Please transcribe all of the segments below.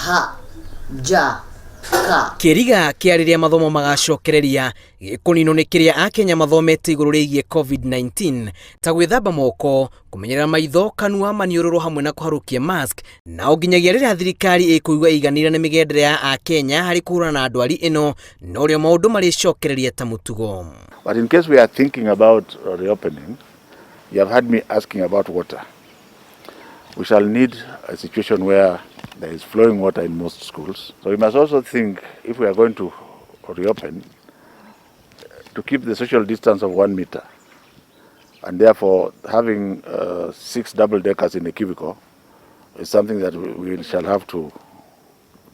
H J K. Kĩriga kĩa rĩrĩa mathomo magacokereria gĩkũninwo nĩ kĩrĩa Akenya mathomete igũrũ rĩgiĩ COVID-19 ta gwĩthamba moko, kũmenyerera maitho, kanua, maniũrũrũ hamwe na kũharũkia mask, na o nginyagia rĩrĩa thirikari ĩkũigua ĩiganĩire na mĩgendere ya Akenya harĩ kũhũrana na ndwari ĩno, norĩo maũndũ marĩcokereria ta mũtugo. But in case we are thinking about reopening, you have heard me asking about water. We shall need a situation where there is flowing water in most schools. So we must also think, if we are going to reopen, to keep the social distance of 1 meter. And therefore, having six double deckers in a cubicle is something that we shall have to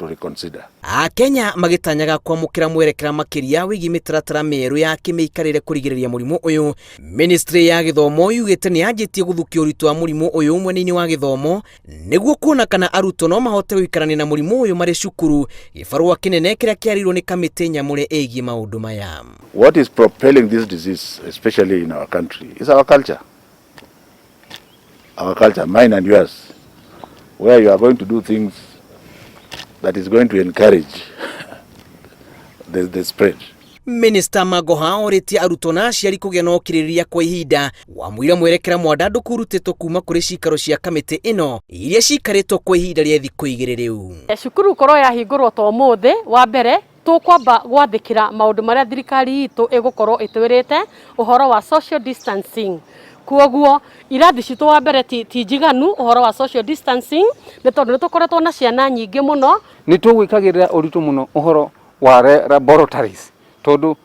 reconsider. Akenya magĩtanyaga kwamũkĩra mwerekera makĩria wĩgiĩ mĩtaratara mĩerũ ya kĩmĩikarĩre kũrigĩrĩria mũrimũ ũyũ. Ministry ya gĩthomo yugĩte nĩ yanjĩtie gũthukia ũritũ wa mũrimũ ũyũ mwena-inĩ wa gĩthomo nĩguo kuona kana arutwo no mahote gũikarania na mũrimũ ũyũ marĩ cukuru, gĩbarũa kĩnene kĩrĩa kĩarĩirwo nĩ kamĩtĩ nyamũre ĩgiĩ maũndũ maya. What is propelling this disease, especially in our country, is our culture. Our culture, mine and yours, where you are going to do things that is going to encourage the spread. Minista Magoha orĩtie arutwo na aciari kũgĩa na ũkirĩrĩria kwa ihinda wamũira mwerekera mwandandũku ũrutĩtwo kuma kũrĩ cikaro cia kamĩtĩ ĩno iria cikarĩtwo kwa ihinda rĩa thikũ 2 rĩu. Cukuru korwo yahingũrwo ta ũmũthĩ, wa mbere tũkwamba gwathĩkĩra maũndũ marĩa thirikari itũ ĩgũkorwo ĩtwĩrĩte ũhoro wa social distancing. Kuoguo irathi citũ wa mbere ti njiganu ũhoro wa social distancing, nĩ tondũ nĩ tũkoretwo na ciana nyingĩ mũno. Nĩ tũgwĩkagĩrĩra ũritũ mũno ũhoro wa laboratories, tondũ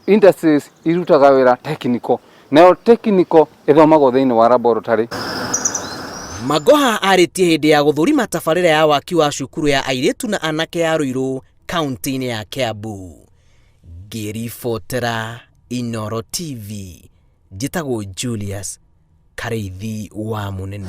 industries irutaga wĩra technical, nayo technical ĩthomagwo thĩinĩ wa laboratory. Magoha arĩtie hĩndĩ ya gũthũrima tabarĩra ya waki wa cukuru ya airĩtu na anake ya Ruiru, kaunti-inĩ ya Kiambu. Ngĩribotera Inoro TV, njĩtagwo Julius Karĩithi wa Mũnene.